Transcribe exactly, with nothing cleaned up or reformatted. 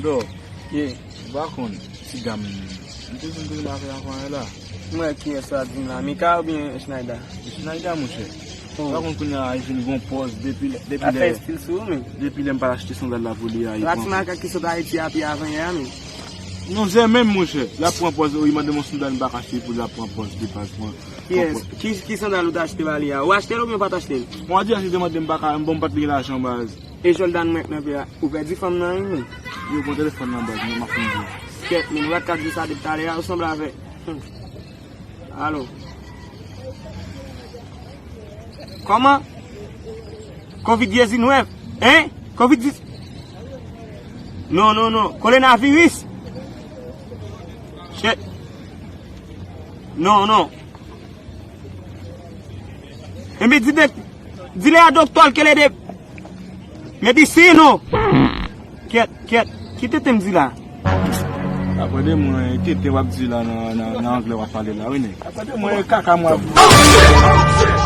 Dò, ye, ou pa konn, ti dam, m te vin goumen avè l avan la. M wè kiyès w ap di m la, Mika oubyen Schneider? Schneider, monchè. Ou pa konn kounye a, li vin gon pòz depi lè, depi lè. Ap fè estil sou ou, men. Depi lè m pa t achte sandal la pou li a, li pran. Ti makak ki sot Ayiti a pi avan yè a, men. Non, se menm, monchè. L ap pran pòz, li mande m yon sandal m pa ka achte pou l, l ap pran pòz de baz, pran, pran pòz. Kiyès? Ki, ki sandal ou t achte ba li a? Ou achte l oubyen ou pa t achte l? Bon, a di a, si te mande m pa ka, bon, m pa t gen lajan, baz. E Jordan mwen k nan pye a, ou pèdi fanm nan, wi, men. Yo, pran telefòn nan, baz, mwen, m ap fin di. Kèt, men, ou pa t ka di sa depi talè a, ou sanble avè. Hmm. Alo. Kòman? Kovid diznèf? Hein? Kovid dis. Non, non, non. Kowonaviris? Kèt. Non, non. Enben, di, di le a doktè l ke l ede medisino. Kèt, kèt. Ki tenten m di la? Apre de mwen, tenten w ap di la nan, nan, nan anglè w ap pale la, wi, nèg. Apre de mwen, kaka mwen ap di.